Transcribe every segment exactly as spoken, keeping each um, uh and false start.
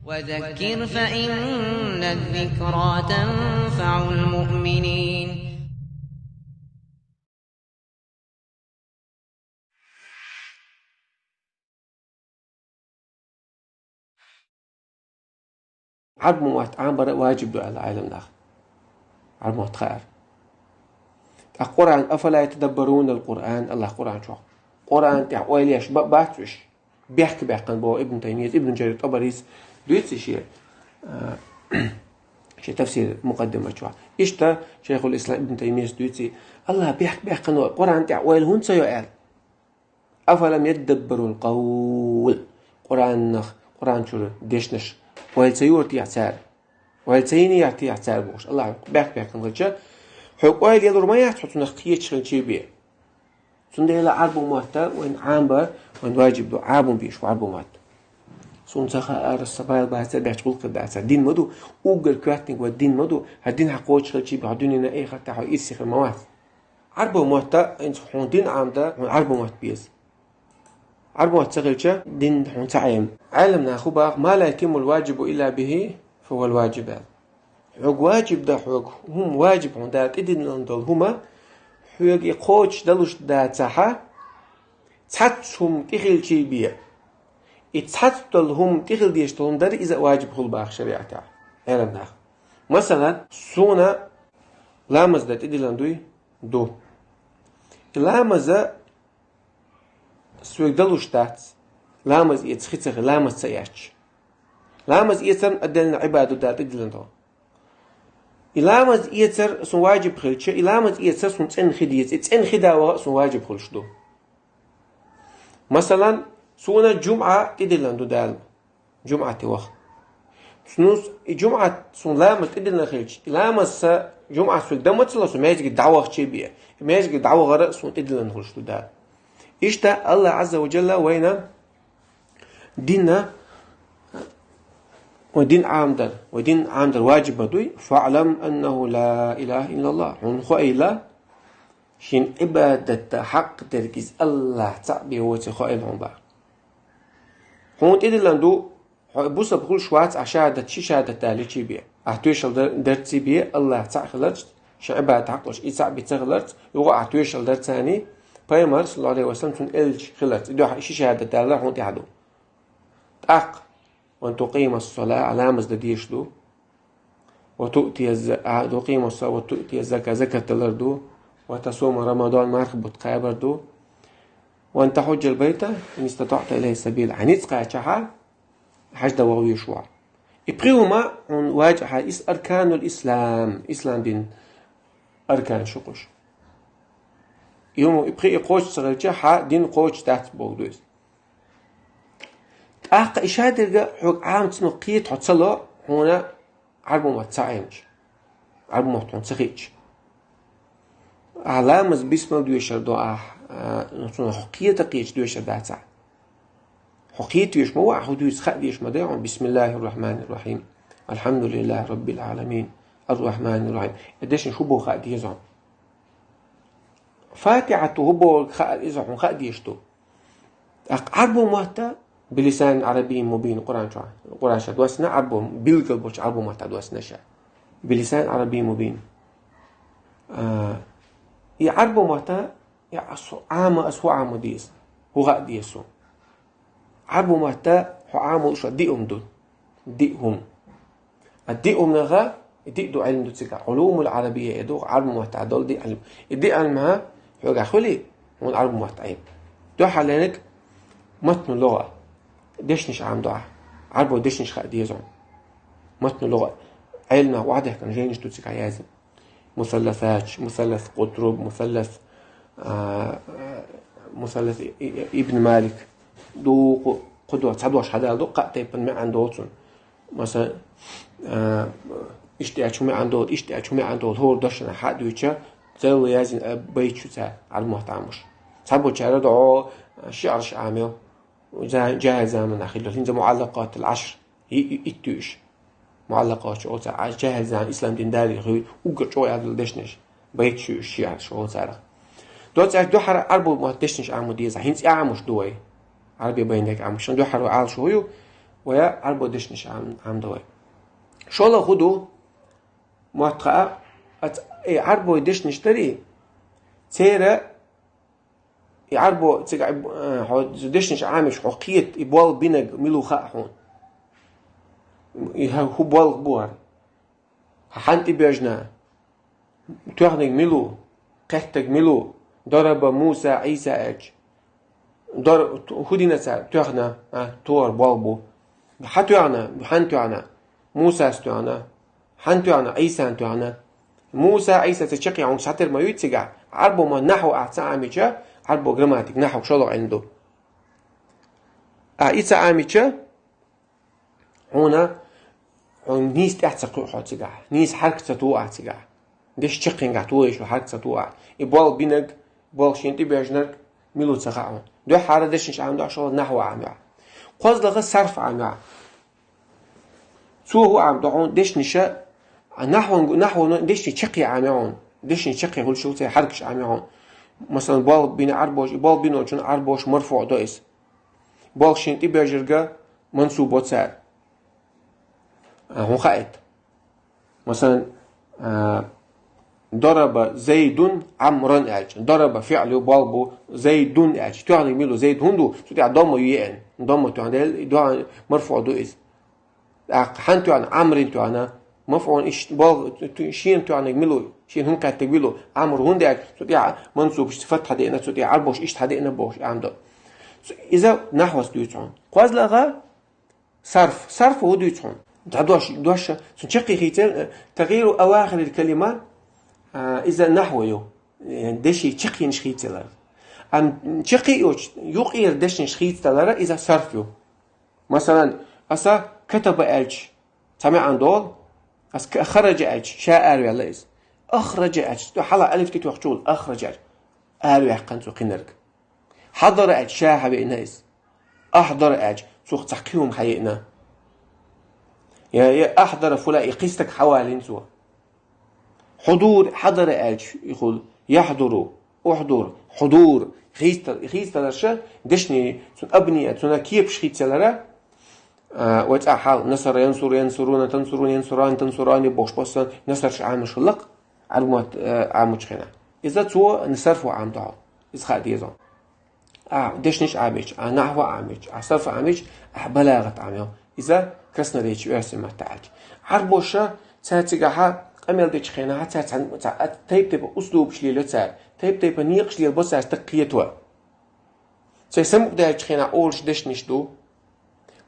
وذكر فإن الذكرى تنفع المؤمنين. Ӏарбо мотт Ӏамбар ваджиб ду аьлла Ӏаламнаха. Ӏарбо мотт хаар. ТӀаккха Къуръан, أفلا يتدبرون القرآن, АллахӀа Къуръан чу. Къуръан тӀехь ойла еш ба-, бац уьш. Бехк баьккхина боху Ибн Таймийс, Ибн Джарир ТӀабарис дуьйцу шен, а, шен тафсир мукъаддима чохь. Иштта Шайхул Ислам Ибн Таймийс дуьйцу, АллахӀа бехк баьккхина Къуръан тӀехь ойла хӀунда ца йо аьлла. أفلم يدبروا القول. Къуръанах, Къуръан чуьра дешнаш ойла ца йора техьа цара? Ойла ца йинера техьа цара бохуш. АллахӀа бехк баьккхина хилча, хьоьга ойла ялур ма яц хьо цунах кхеташ хилча бен. Цундела Ӏарбо мотт вайна Ӏамбар, вайна ваджиб ду, Ӏамбо безаш ву Ӏарбо мотт. Суна ца хаьара, сан бала бацара, баьчча гӀуллакх дацара. Дин ма ду, уггар коьртаниг ван дин ма ду, хӀара дин хьан кхочуш хилча бен хьо дуьненан, эхартан хьо ирсе хир ма вац. Ӏарбо мотт, хӀинца хьуна дин Ӏамда, хьуна Ӏарбо мотт беза. Ӏарбо мотт ца хилча, дин хьуна ца Ӏема. Ӏаламнаха хӀун боху: ما لا يتم الواجب إلا به فهو الواجب аьлла. Хьоьга ваджиб дан хьоьга, хӀума ваджиб хьуна Дала тӀедиллина долу хӀума, хьоьга и кхочуш далуш дацахь, цхьацца хӀума тӀехилчий бен. И цхьацца долу хӀума тӀехила дезаш долу хӀума дара, иза а ваджиб хуьлу боху шариӀатехь, Ӏаламнаха. Масала, суна ламаз дан тӀедиллина дуй? Ду. И ламаза соьга далуш дац, ламаз эца хи ца хи, ламаз ца эцча. Ламаз эцарна отдельно Ӏибадат ду Дала тӀедиллина долу. И ламаз эцар суна ваджиб хилча, и ламаз эцар суна цӀена хи деза, и цӀена хи дан ваха а суна ваджиб хуьлуш ду. Масалан, суна жумӀа тӀедиллина ду Дала. ЖумӀате ваха. Цунус и жумӀат суна ламаз тӀедиллина хилча, и ламаз сан жумӀат соьга дан ма ца ло, со маьждиге дӀавахчий бен. И маьждиге дӀавахар а суна тӀедиллина хуьлуш ду Дала. Иштта АллахӀа Ӏазза ва Джалла вайна дина, вай дин Ӏамдар, вай дин Ӏамдар ваджиб ма дуй: فاعلم أنه لا إله إلا الله. Хьуна хоийла, шен Ӏибадатта хьакъ дерг иза АллахӀ цхьаъ бен воций хоийла хьуна боху. Хьуна тӀедиллина ду, хьо бусалба хуьлуш вац ахь шахӀадат, ши шахӀадат далийчий бен. Ахь тоьшалла дар-, дарций бен АллахӀ цхьаъ хиларца, шен Ӏибадат хьакъ долуш и цхьаъ бен ца хиларца, юха ахь тоьшалла дарца цхьаний, Пайхамар, саллаллаху Ӏалайхи ва саллам, цуьнан элча хиларца. И дуьхьа ши шахӀадат далар хьуна тӀехь ду. ТӀаккха: وأن تقيم الصلاة, ламаз дан дезаш ду. وتؤتي الز-, а, تقيم الصلاة وتؤتي الزكاة, закат далар ду. وتصوم رمضان, марха бутт кхабар ду. وأن تحج البيت إن استطعت إليه سبيلا. Хьан ницкъ кхаьчча хьа, хьаьж дан ваха везаш ву хьо. И пхи хӀума хьуна ваджиб хьа, иза أركان الإسلام, ислам дин аркан шу кхуш. И хӀума, и пхи и кхочуш ца хилча, хьан дин кхочуш дац боху ду иза. ТӀаккха и шадерг а хьоьга Ӏамаца кхета хьо ца ло, хьуна Ӏарбо мотт ца Ӏемча, Ӏарбо мотт хьуна ца хиъча. Ахь ламаз бисмал доьшур ду ахь, а, ну, цунах хьо кхета кхеташ доьшур дац ахь. Хьо кхета веш ма ву ахь, хӀун дуьйцу хаа дезаш ма дай хьуна: بسم الله الرحمن الرحيم, الحمد لله رب العالمين, الرحمن الرحيم. И дешнаш хӀун боху хаа деза хьуна. Фатихьат хӀун боху хаа, иза хьуна хаа дезаш ду. ТӀаккха Ӏарбо мотт а, بلسان عربي مبين, Къуръан чохь, Къуръан ша доссина Ӏарбо, билггал болчу Ӏарбо мотт а доссина ша. بلسان عربي مبين. А, и Ӏарбо мотт а, я, ас хӀу Ӏама, ас хӀу Ӏама деза, хӀу хаа деза суна. Ӏарбо мотт а хьо Ӏама луш а диъ хӀума ду. Диъ хӀума. А диъ хӀуманах, и диъ ду Ӏилма ду цигахь. علوم العربية, и ду Ӏарбо маттахь долу диъ Ӏилма. И диъ Ӏилма хьоьгахь хуьлий, хьуна Ӏарбо мотт Ӏема. Дуьххьарлерниг матну лугӀа. Дешнаш Ӏама ду ахь. Ӏарбо дешнаш хаа деза хьуна. Матну лугӀа. Ӏилманах охьадехкина жайнаш ду цигахь яздина. Мусалласаташ, мусаллас Къутруб, мусаллас, а, а, мусаллас и-, и-, Ибн Малик. Дукха кху дош, цхьа дош хьадала ду, кхаа тайпана маьӀна долу цунна. Масала, а, иштта аьлча хӀун маьӀна долу, иштта аьлча хӀун маьӀна долу, хӀора дошна хьа а дуьйцуш, царал яздина, а, байт ю цара, Ӏарбо мотт Ӏамош. Цхьаболчара догӀу шиӀарш Ӏамел, за-, жахӀил заманахь хилла, хӀинца муӀаллакъатул Ӏашр, и-, и-, итт ю уьш. МуӀаллакъаташ олу цара, а, жахӀил заманахь ислам дин далийна хилла, уггар чӀогӀа яздина дешнаш, байт ю уьш шиӀарш олу царах. Доццу аьлча дуьххьара Ӏарбо мотт дешнаш Ӏамо деза, хӀинца и Ӏамош ду вай. Ӏарбе байна дерг Ӏамош. Дуьххьара вай Ӏалашо хӀун ю? Вай Ӏарбой дешнаш Ӏам-, Ӏамда вай. ШоллагӀа хӀу ду, мотт хаа, ац-, э, Ӏарбой дешнаш дарий, церан и Ӏарбо цига, э, хьо дешнаш Ӏамича хьо кхета, и болх бинарг мила ву хаа хьона. И хӀа-, хӀу болх бу хӀара. Хьан тӀебоьжна, тоьхнарг мила ву, кхеттарг мила ву, дараба Муса Ӏийса аьлча. Дор-, хӀу дина цар, тоьхна, а, тохар болх бу. Хьан тоьхна, хьан тоьхна, Мусас тоьхна, хьан тоьхна, Ӏийсан тоьхна. Муса, Ӏийса цу чаккхе хьона схьатера ма юй цигахь, Ӏарбо ма нахьву ахь ца Ӏамича, Ӏарбо грамматика, нахьву шоллагӀа Ӏилма ду. А и ца Ӏамича, хьона, хьона нийса тӀехь ца кхуьу хьо цигахь, нийса хьарак ца ту ахь цигахь. Дешан чаккхенгахь тохаш хьарак ца ту ахь. И болх бинарг, болх шена тӀебоьжнарг мила ву ца хаа хьона. Дуьххьара дешнаш Ӏамадохь, шоллагӀа нахьву Ӏамайохь. КхозлагӀа сарф Ӏамайохь. Цо хӀу Ӏамадо хьона дешнаша, а, нахьван, нахьвано дешнийн чаккхе Ӏамайо хьона. Дешнийн чаккхе хуьлуш йолу церан хьаракаш Ӏамайо хьона. Масалан, болх бина Ӏарбоша, и болх биначунна Ӏарбоша марфуӀ до иза. Болх шена тӀебоьжнарга мансуб бо цара. А, хӀун хаийта? Масалан, а, дараба Зайдун Ӏамран аьлча. Дараба фиӀл ю, болх бу, Зайдун аьлча. Тоьхнарг мила ву, Зайд хӀунда ву? Цу тӀехь домма ю еана. Домма тоьхна дела, и доьхна марфуӀ ду иза. ТӀаккха хьан тоьхна, Ӏамрин тоьхна. МафӀулан иш болх, шена тоьхнарг мила ву? Шена хӀун кхеттарг мила ву? Ӏамр хӀунда аьлча, цу тӀехь мансубаш фатхьа деана, цу тӀехь Ӏарбоша иштта хьадеана бохуш Ӏамадо. Иза нахьвас дуьйцу хьуна. КхозлагӀа сарф. Сарф хӀу дуьйцу хьуна? ДӀадош, дош, цунна чаккхе хийцар, э, тагӀйиру авахирил калима, а, иза нахьву ю, э, деши чаккхенаш хийцалар. Ам чаккхе йоцу, юкъера дешнаш хийцадалара, иза сарф ю. Масалан, аса катаба аьлча, цхьа маьӀна долу, аса к-, хараджа аьлча, ша араваьлла иза. Ахраджа аьлча, хьала алиф тӀе тоьхчул, ахраджа аьлча, араваьккхина цу кхинарг. Хьадара аьлча, ша хьавеана иза. Ахьдара аьлча, цух цхьа кхин хӀума хьаеана. Я, я ахьдара фула, и кхин стаг хьавалийна цо. Хьудур, хьадара аьлча, и хула, яхьдуру, ухьдур, хьудур, хийцал-, хийцаларша, дешни, цуьнан абния, цуьнан кепаш хийцалара, а, вай цӀахь хьал, насара янсуру, янсуруна, тансуруна, янсурани, тансурани бохуш басан, насарш Ӏамаш хилла-кх, Ӏарбмат, а, Ӏамучу хенахь. Иза цо сарфу Ӏамадо хьо. Иза хаа деза. Ахь дешнаш Ӏамийча, ахь нахьва Ӏамийча, ахь сарф Ӏамийча, ахь балагӀат Ӏамайо. Иза красноречие оьрсийн маттахь аьлча. Ӏарбоша цара цигахьа къамел дечу хенахьа цара цхьаьна, цхьа а тайп-тайпа услубаш лелайо цара, тайп-тайпа некъаш лелабо цара стаг кхето. Церан самукъадаьллачу хенахь олуш дешнаш ду.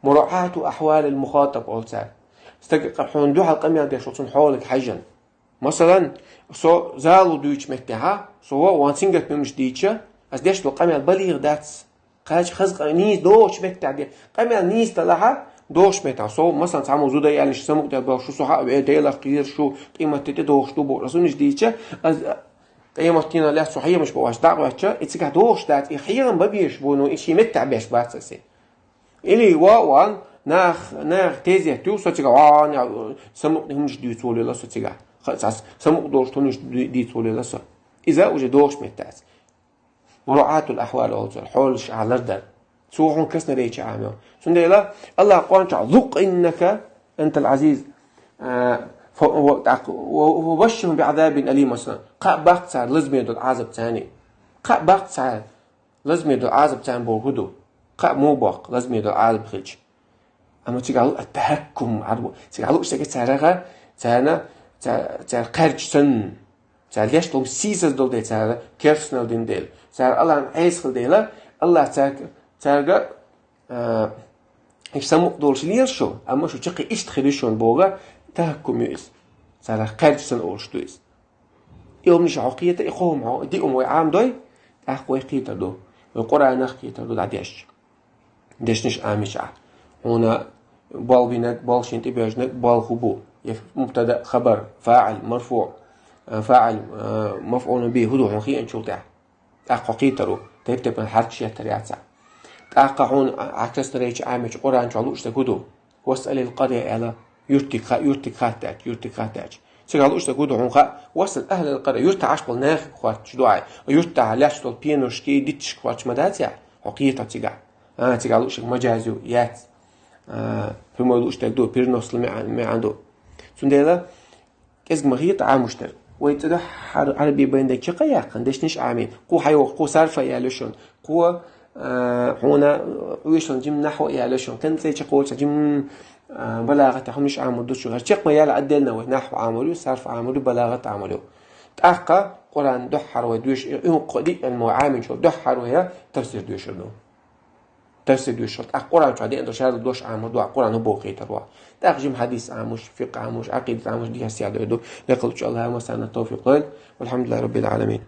МураӀату ахьвалил мухатаб олу цара. Стаг къа-, хьуна дуьхьал къамел деш волу цунна хьолаг хьаьжжина. Масалан, со зало дуьйцучу меттехьа, со вон сингаттамаш дийча, ас деш долу къамел балигӀа дац. Кхача хаза къа-, нийса догӀучу меттехь де. Къамел нийса далахьа, догӀучу меттехь. Со, масалан, цхьаммо зуда аьллаш самукъадаьлла бохуш, шу со хьа а ве, Делах кхийра шу, къематде тӀе догӀуш ду бохуш, ас хӀуманаш дийча, ас, къематдийнан лаьцна со хьехамаш бан вац, дӀа а гӀоьттича, и цигахь догӀуш дац, и хьехам бан безаш бу, ну, и шен меттехь беш бац аса. Или ван а ван, нах, нах тезет ю, со цигахь ван, я, самукъа хӀуманаш дуьйцу волийла со цигахь. Ха, цхьа самукъа долуш хӀуманаш дуьй-, дийцу волийла со. Иза уже догӀуш меттац. МураӀатул ахьвал олу цара, хьолаш ахь лардар. Цо хьуна красноречие Ӏамайо. Цундела Аллах Къуръан чохь: «Зукъ иннака антал азиз». А, фа-, ва-, тӀаккха, ва-, ва-, «Ва башширхум би азабин алим», масалан. Кхаъ баккха цара лазаме долу Ӏазап царний. Кхаъ баккха цара лазаме долу Ӏазап царна бохург хӀун ду? Кхаъ муха боккху лазаме долу Ӏазап хилча? Амма цигахь лу ат-тахьаккум, Ӏарбо-, цигахь лууш дерг царах, царна, ца-, цара кхаьрча санна, цара леш долу сийсаз долу дела, цара керстанал дина дела, цара Аллахьна Ӏеса хила дела, Аллах цаьрга, цаьрга, а, иштта самукъа долуш лела шу, амма шу чаккхе иштта хир ю шуна боху, тахьаккум ю иза. Царах кхаьрча санна олуш ду иза. И хӀуманаш хьо кхета, и кхо хӀума хьо, диъ хӀума вай Ӏамадой, тӀаккха вай кхетар ду. Вай Къуръанах кхетар ду дӀадешча. Дешнаш Ӏамийча ахь. Хьуна болх бинарг, болх шена тӀебоьжнарг, болх хӀу бу? Я мубтада, хабар, фаӀил, марфуӀ, а, фаӀил, а, мафӀулун бихӀи хӀу ду хьуна хиъначул тӀаьхьа? ТӀаккха хьо кхетар ву, тайп-тайпана хьаракаш еттар яц ахь. ТӀаккха хьуна, а, красноречие Ӏамийча Къуръан чохь лууш дерг хӀу ду? «Васъалил къаря» аьлла, юьртиг ха-, юьртиг хатта аьлча, юьртиг хатта аьлча. Цигахь лууш дерг хӀу ду хьуна хаьа? «Васъал ахьлал къаря», юьртахь Ӏаш болу нахе хоьттуш ду ахь. Юьртахь лаьтташ долу пенашкий, дитташка хоьттуш ма дац ахь? Хьо кхетахь цигахь. А, цигахь лууш дерг маджази ю, яц. А, Прямой луш дерг ду, переносный маӀан ду. Цундела кӀезига ма хета Ӏамош дар. Вай цӀа дуьххьара Ӏарбий байна дерг чакхъяьккхина, дешнаш Ӏамийна. Кхо хьайоах, кхо сарфа яьлла шун, кхо, а, хьона вешан жим нахьва яьлла шун. Кхин цӀе чакхволча жим, а, балагӀата хӀумнаш Ӏамор ду шун. ХӀара чакх ма яьлла отдельно вай. Нахьва Ӏамор ю, сарфа Ӏамор ю, балагӀат Ӏамор ю. ТӀаккха Къуръан дуьххьара вай доьш, и, и, кхо диъ Ӏилма вай Ӏамийначул дуьххьара вай тафсир доьшур ду. Тафсир доьшур. ТӀаккха Къуръан чу деана дар шарда дош Ӏамор ду, Къуръан хӀу бохийтар ва. ТӀаккха жим хьадис Ӏамош, фикъхӀ Ӏамош, Ӏакъидат Ӏамош, дихьа сяда ду. Бекъал чу Аллах ма санна тавфикъ лойла. Валхьамдулиллахи раббил Ӏаламин.